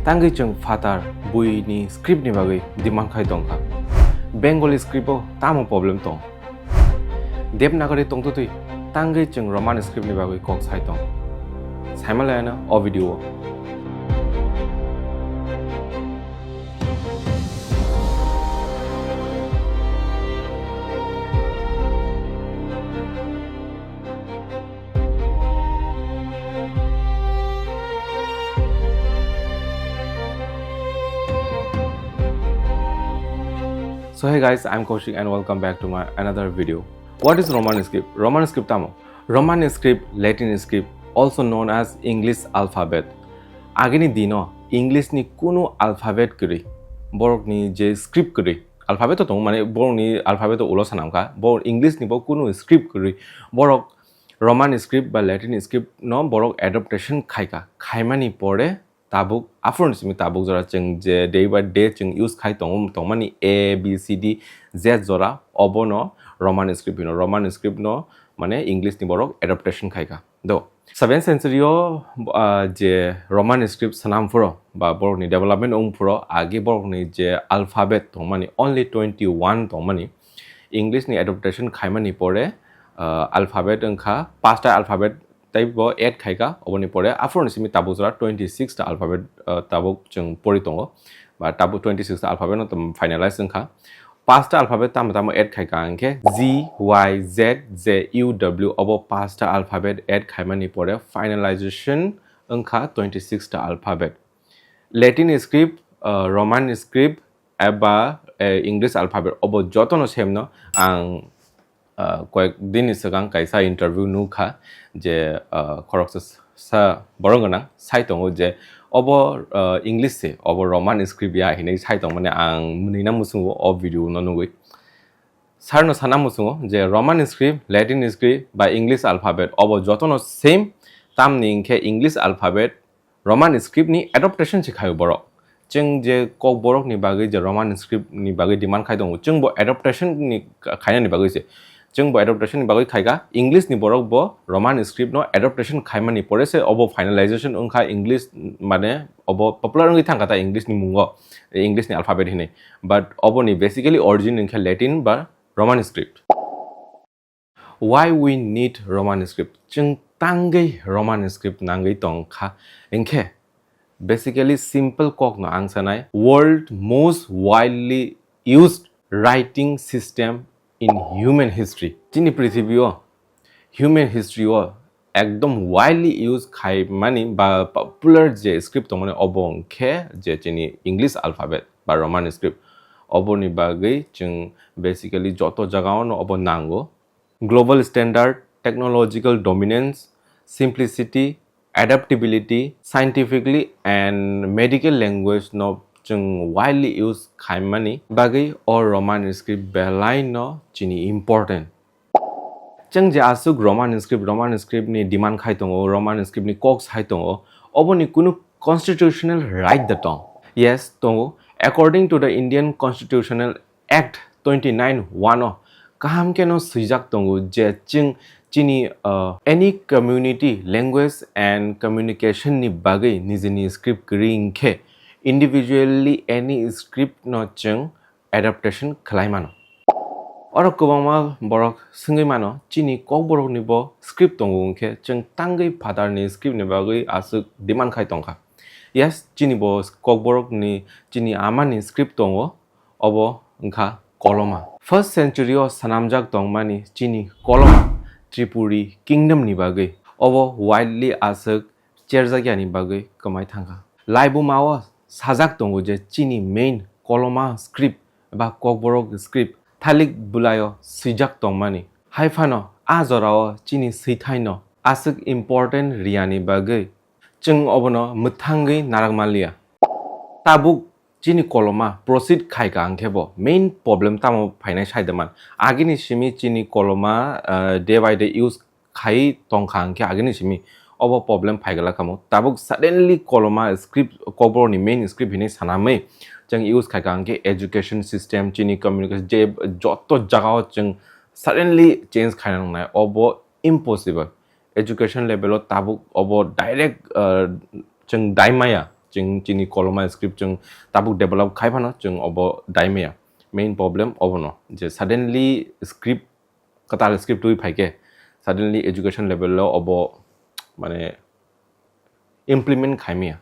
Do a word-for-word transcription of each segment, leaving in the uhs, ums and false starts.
Tangwi chwng phatar buini script ni bagwi demand khai tongkha. Bengali script o tamo problem tong? Devanagari tongtwtwi tangwi chwng Roman script ni bagwi kok sai tong? Saimalaiano o video o. So hey guys, I'm Kaushik and welcome back to my another video. What is Roman script? Roman script tamo? Roman script, Latin script, also known as English alphabet. Agini dino English ni kunu alphabet kwrwi, borokni je script kwrwi, alphabet to tongo, mane borokni alphabet to ulo sanamkha, bo English ni bo kunu script kwrwi, borok Roman script ba Latin script no borok adaptation khaikha, khaimani pore tabuk aphuru ni simi tabuk jora chwng je day by day chwng use khai tongo, tongmani A, B, C, D, Z jora, obono Roman script hino. Roman script no mane English ni borok adaptation khaikha. Do seventh century o, ah, je Roman script swnam phuro ba borokni development wng phuro, agi borokni je alphabet tongmani, only twenty one tongmani, English ni adaptation khaimani pore, ah, alphabet wngkha, pasta alphabet tei bo add khaikha, oboni pore aphuru ni simi tabuk jora twenty six ta alphabet, ah, tabuk chwng pori tongo, ba tabuk twenty six ta alphabet no tamo finalize wngkha. Pasta alphabet tamo tamo add khaikha hwnkhe G, Y, Z, J, U, W, obo pasta alphabet add khaimani pore finalization wngkha twenty six ta alphabet. Latin script, ah, Roman script, eba, eh, English alphabet, obo jotono same no. Ang, ah, koyek din ni swkang kaisa interview nukha je, ah, khoroksa sa borok gwnang sai tongo je obo, ah, English se, obo Roman script ya hinwi sai tongmani ang mwnwi na muchungo o video no nugwi. Sir no sana muchungo je Roman script, Latin script ba English alphabet obo jotono same, tamni hinkhe English alphabet Roman script ni adaptation se khaio borok. Chwng je Kokborok ni bagwi je Roman script ni bagwi demand khai tongo, chwng bo adaptation ni khainani bagwi se. Chwng bo adaptation ni bagwi khaikha, English ni borok bo Roman script no adaptation khaimani pore se obo finalization wngkha English, mane obo popular wngwi thangkha ta English ni mungo, English ni alphabet hinwi. But obo ni basically origin wngkha Latin ba Roman script. Why we need Roman script? Chwng tangwi Roman script nangwi tongkha. Hinkhe basically simple kok no ang sanai, world most widely used writing system in human history. Chini prithibi o human history o ekdom widely use khaimani ba popular je script tongmani obo hwnkhe je chini English alphabet ba Roman script. Oboni bagwi chwng basically joto jagao no obo nango. Global standard, technological dominance, simplicity, adaptability, scientifically and medical language no chwng widely use khaimani bagwi o Roman script belai no chini important. Chwng je aswk Roman script, Roman script ni demand khai tongo, Roman script ni kok sai tongo, oboni kunu constitutional right da tong? Yes, tongo. According to the Indian Constitutional Act twenty nine one o kaham khe no swijak tongo je chwng chini, uh, any community language and communication ni bagwi nijini script kwrwi hinkhe individually any script no chwng adaptation khlai mano. Oro kwbangma borok swngwi mano, chini Kokborok ni bo script tongo hinkhe chwng tangwi phatar ni script ni bagwi aswk demand khai tongkha. Yes, chini bo Kokborok ni, chini ama ni script tongo, obo wngkha Koloma. First century o swnamjak tongmani chini Koloma Tripuri kingdom ni bagwi, obo widely aswk cherjakya ni bagwi kwmai thangkha. Laibuma o sajak tongo je chini main Koloma script ba Kokborok script thalik bwlai o swijak tongmani. Hai phano a jora o chini swithai no aswk important riyani bagwi chwng obono mwthangwi narak manliya. Tabuk chini Koloma proceed khaikha hwnkhe bo main problem tamo phainai sai de man. Agini simi chini Koloma, ah, day by day use khai tongkha hwnkhe agini simi obo problem phaiglak kamo. Tabuk suddenly Koloma script, Kokborok ni main script hinwi sanamwi chwng use khaikha hwnkhe education system, chini communication, je joto jagao chwng suddenly change khaina nangnai, obo impossible. Education level o tabuk obo direct, ah, chwng daimaya. chwng chini koloma script chwng tabuk develop khai phano chwng obo dai maya. Main problem obono je suddenly script, kwtal script twi phaikhe suddenly education level o obo mane implement khaimaya.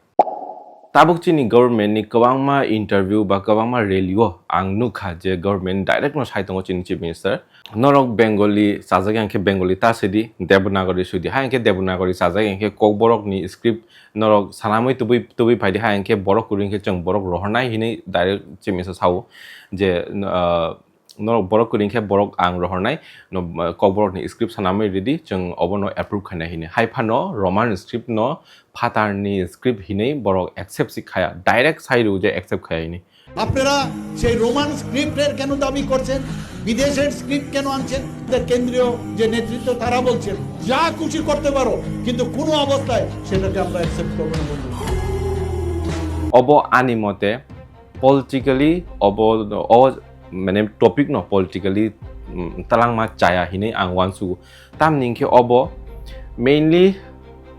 Tabuk chini government ni kwbangma interview ba kwbangma rally o ang nukha je government direct no sai tongo chini chief minister, "Norok Bengali chajak yang khe Bengali ta sidi, Devanagari sidi." Hai hwnkhe Devanagari chajak yang khe Kokborok ni script norok sanamwi tubui, tubui phaidi, hai hwnkhe borok kwrwi hwnkhe chwng borok rohornai hinwi direct chief minister sao je, ah, norok borok kwrwi khe borok ang rohornai, no, uh, Kokborok ni script sanamwi ridi, chwng obono approve khainai hinwi. Hai phano Roman script no phatar ni script hinwi borok accept si khaya, direct sai rw je accept khaya hinwi. আপনারা সেই রোমান স্ক্রিপ্টের কেন দাবি করছেন? বিদেশের স্ক্রিপ্ট কেন আনছেন? তাদের কেন্দ্রীয় যে নেতৃত্ব তারা বলছেন যা খুশি করতে পারো, কিন্তু কোনো অবস্থায় সেটাকে আমরা অ্যাকসেপ্ট করবো না, বন্ধু। Obo ani mote politically obo o mane topic no politically, mm, talangma chaya hinwi ang uansugo. Tamni hwnkhe obo mainly,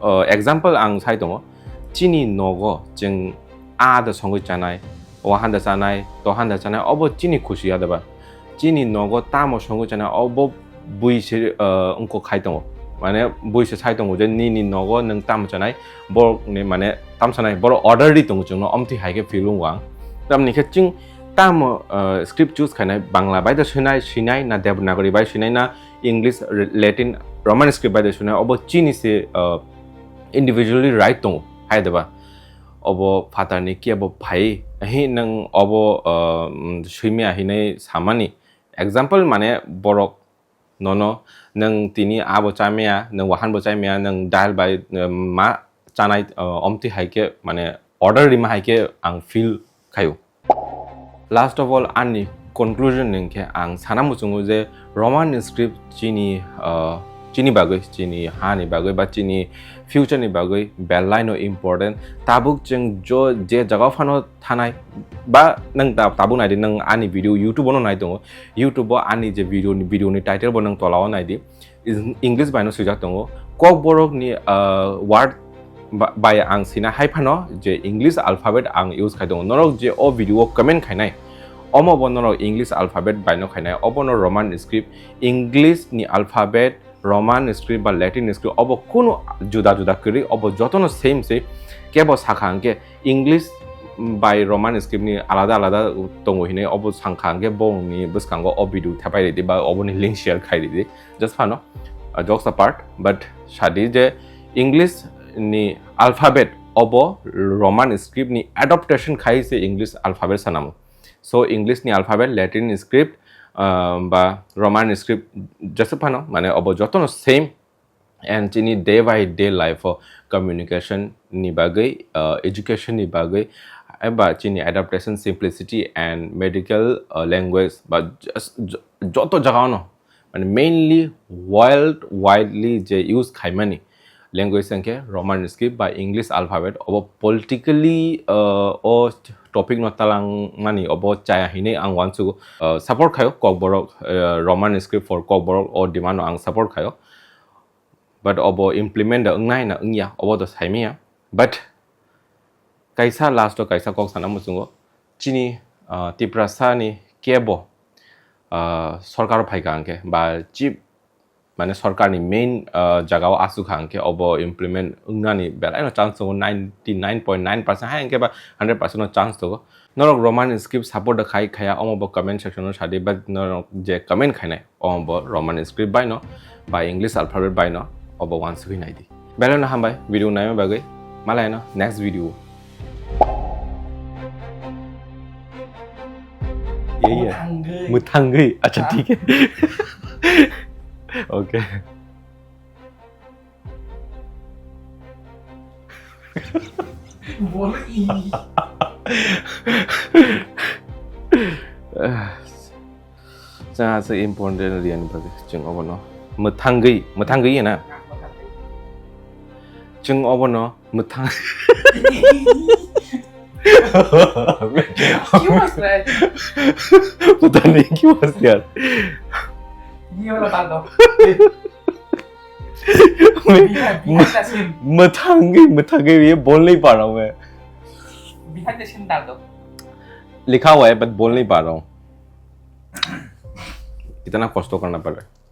uh, example ang sai tongo, chini nogo chwng a da songwi chanai, o handa chanai, to handa chanai, obo chini khusi ya da ba? Chini nogo tamo songwi chanai, obo bui se, uh, wngkok khai tongo. Mane bui se sai tongo je nini nogo nwng tamo chanai, borok ni mane tam sanai, borok order ri tongo chwngno, omtwi hai khe feel wngo ang. Tamni khe chwng tamo, uh, script choose khainai, Bangla bai da swinai, swinai na Devanagari bai swinai na English, re-, Latin, Roman script bai da swinai, obo chini se, uh, individually right tongo, hai da ba? Obo phatar ni kebo phai, ahi nwng obo, uh, mm, swimya hinwi samani. Example mane borok nono nwng tini abo chamaya, nwng wahan bo chamaya, nwng dal bai, uh, ma chanai, uh, omtwi hai khe mane order rima hai khe ang feel khaio. Last of all, ani conclusion hwnkhe ang sana muchungo je Roman script chini, uh, chini bagwi, chini hani bagwi ba chini future ni bagwi belai no important. Tabuk chwng jo-, je jaga phano thanai ba nwng ta-, tabuk naidi, nwng ani video YouTube o no nai tongo, YouTube o ani je video ni, video ni title bo nwng tola o naidi. Is-, English bai no swijak tongo. Kokborok ni, uh, word ba-, bai ang sina hai phano je English alphabet ang use khai tongo. Norok je o video o comment khainai, omo bo norok English alphabet bai no khainai. Obo no Roman script, English ni alphabet, Roman script ba Latin script, obo kunu juda juda kwrwi, obo jotono same se. Kebo sakha hwnkhe English bai Roman script ni alada alada tongo hinwi obo sankha hwnkhe bongni bwskango o video thepai ridi ba oboni link share khai ridi. Just phano, uh, jokes apart, but sadi je English ni alphabet obo Roman script ni adaptation khai se English alphabet sanamo. So English ni alphabet, Latin script, uh, ba Roman script jesuk phano, mane obo jotono same, and chini day by day life o communication ni bagwi, uh, education ni bagwi, eba chini adaptation, simplicity and medical, uh, language ba just jo-, joto jaga ono, mane mainly world widely je use khaimani language hwnkhe Roman script ba English alphabet. Obo politically, uh, o topic no talangmani obo chaya hinwi ang uansugo, uh, support khaio Kokborok, uh, Roman script for Kokborok o demand no ang support khaio. But obo implement da wngnai na wngya, obo to saimanya. But kaisa last o kaisa kok sana muchungo, chini, ah, Tiprasa ni kebo, ah, sorkar phaikha hwnkhe ba chief, mane sorkar ni main, ah, jaga o asukha hwnkhe obo implement wngnani belai no chance tongo, ninety nine point nine percent hai hwnkhe ba hundred percent no chance tongo. Norok Roman script support da khai khaya, omo bo comment section o sadi, but norok je comment khainai, omo bo Roman script bai no, ba English alphabet bai no, obo uansugwi nai di. Belai no hambai video naima bagwi, malai no next video. Ye, ye. Mwthangwi. Mwthangwi. Acha, ha? Thik hai. Okay. Bolo i. Chwng aswk important riyani bagwi chwng obono mwthangwi, mwthangwi na? Chwng obono mwthang. Kimas lai. Putani kimas yaar. Ye wala baat do. Bihar, Bihar ka scene. Mwthangwi, mwthangwi ye bolnai parong me. Behind the scene डाल दो। लिखा हुआ है, बट बोल नहीं पा रहा हूँ। इतना कष्ट करना पड़ रहा है।